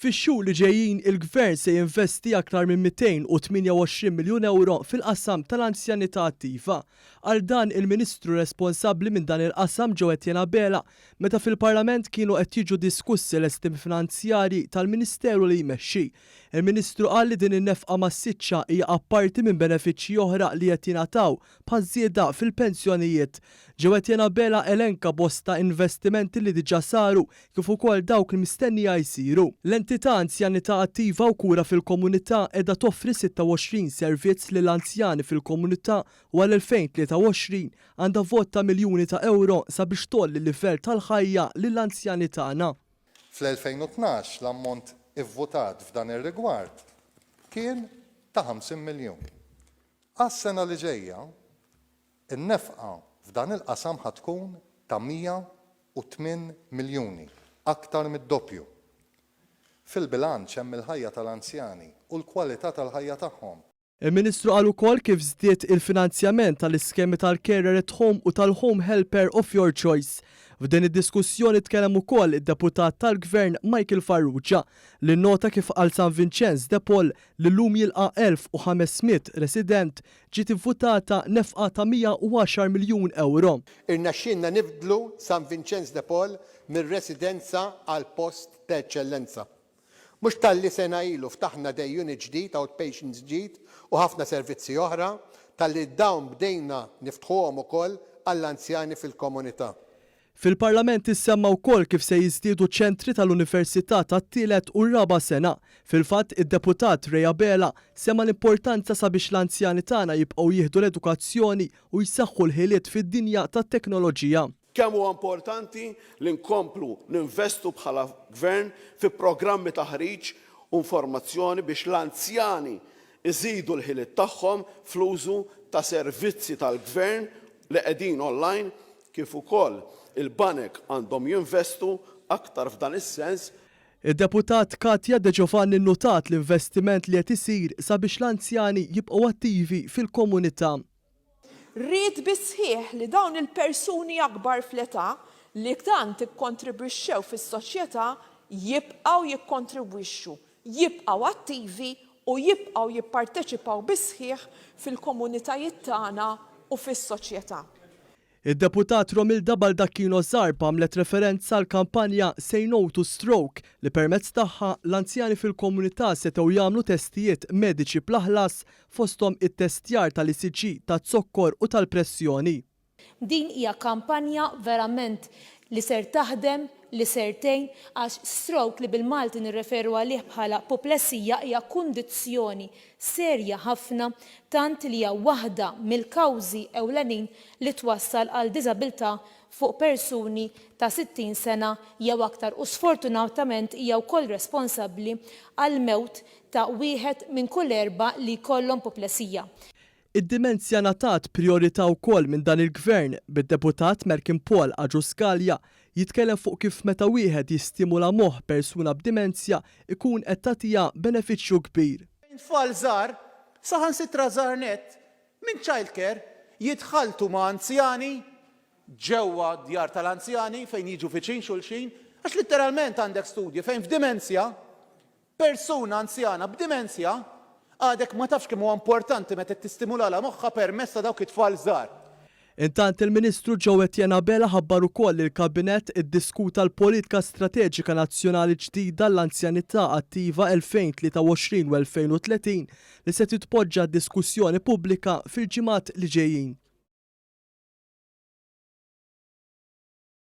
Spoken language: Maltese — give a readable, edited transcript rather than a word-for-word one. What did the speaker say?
Fix-xhur li ġejjin il-Gvern se jinvesti aktar minn 228 miljun ewro fil-qasam tal-anzjanità attiva. Qal dan il-Ministru responsabbli minn dan il-qasam Joe Etienne Abela meta fil-Parlament kienu qed jiġu diskussi l-estimi finanzjarji tal-Ministeru li jmexxi. Il-Ministru qal li din in-nefqa massiċċa hija apparti minn benefiċċji oħra li qed jingħataw bħaż-żieda fil-pensjonijiet. Joe Etienne Abela elenka bosta investimenti li diġà saru kif ukoll dawk li mistennija jsiru. L-entità Anzjanità Attiva u Kura fil-Komunità qiegħda toffri 26 servizz lil anzjani fil-komunità u għall-2023 għandha vot ta' miljuni ta' ewro sabiex tgħolli l-livell tal-ħajja lill-anzjani tagħna. Fl-2012 l-ammont ivvutat f'dan ir-rigward kien ta' 50 miljun. Għas-sena li ġejja, in-nefqa f'dan il-qasam ħa tkun ta' 108 miljuni, aktar mid-doppju. Fil-bilanċ hemm il-ħajja tal-anzjani u l-kwalità tal-ħajja tagħhom. Il-Ministru qal ukoll kif żdied il-finanzjament tal-iskemi tal-Carer at Home u tal-Home Helper of Your Choice. F'din id-diskussjoni tkellem ukoll id-Deputat tal-Gvern Michael Farrugia li nnota kif għal San Vinċenz de Paul li llum jilqa' 1,500 resident, ġiet ivvutata nefqa ta' 110 miljun ewro. Irnexxielna nibdlu San Vinċenz de Paul minn residenza għal post ta' eċċellenza. Mhux talli sena ilu ftaħna day unit ġdid, outpatients ġdid u ħafna servizzi oħra, talli dawn bdejna niftħuhom ukoll għall-anzjani fil-komunità. Fil-Parlament issemma wkoll kif se jiżdiedu ċentri tal-Università tat-tielet u r-raba' sena. Fil-fatt, id-Deputat Ray Abela semma l-importanza sabiex l-anzjani tagħna jibqgħu jieħdu l-edukazzjoni u jsaħħu l-ħiliet fid-dinja tat-teknoloġija. Kemm huwa importanti li nkomplu ninvestu bħala Gvern fi programmi taħriġ u informazzjoni biex l-anzjani jżidu l-ħiliet tagħhom fl-użu ta' servizzi tal-Gvern li qegħdin online kif ukoll il-banek għandhom jinvestu aktar f'dan is-sens. Id-Deputat Katya De Giovanni nnutat l-investiment li qed isir sabiex l-anzjani jibqgħu attivi fil-komunità. Ried bis-sħiħ li dawn il-persuni akbar fl-età li tant ikkontribwixxew fis-soċjetà jibqgħu jikkontribwixxu, jibqgħu attivi u jibqgħu jipparteċipaw bis-sħiħ fil-komunitajiet tagħna u fis-soċjetà. Id-Deputat Romilda Baldacchino Zarb għamlet referenza għall-kampanja Say No to Stroke li permezz tagħha l-anzjani fil-komunità setgħu jagħmlu testijiet mediċi bla ħlas fosthom ittestjar tal-ECG, taz-zokkor u tal-pressjoni. Din hija kampanja verament li ser taħdem, li ser tgħin, għax stroke li bil-Malti nirreferu għalih bħala puplesija hija kundizzjoni serja ħafna tant li hija waħda mill-kawżi ewlenin li twassal għal diżabilità fuq persuni ta' 60 sena jew aktar u sfortunatament hija wkoll responsabbli għall-mewt ta' wieħed minn kull erbgħa li jkollhom puplesija. Id-dimenzja ngħatat prijorità wkoll minn dan il-Gvern, bid-Deputat Merkin Paul Agius Galea jitkellem fuq kif meta wieħed jistimula moħħ persuna b'dimenzja jkun qed tagħtiha benefiċċju kbir. Fejn tfal żgħar, saħansitra żgħar nett, minn child care jitħalltu ma' anzjani ġewwa djar tal-anzjani fejn jiġu viċin xulxin, għax litteralment għandek studji fejn f'dimenzja Persuna anzjana b'dimenzja għadek ma tafx kemm huwa importanti meta tistimulalha moħħha permezz ta' dawk it-tfal żgħar. Intant il-Ministru Joe Etienne Abela ħabbar ukoll li l-Kabinett iddiskuta l-Politika Strateġika Nazzjonali ġdida għall-Anzjanità Attiva 2023 u 2030 li se titpoġġa għad-diskussjoni pubblika fil-ġimgħat li ġejjin.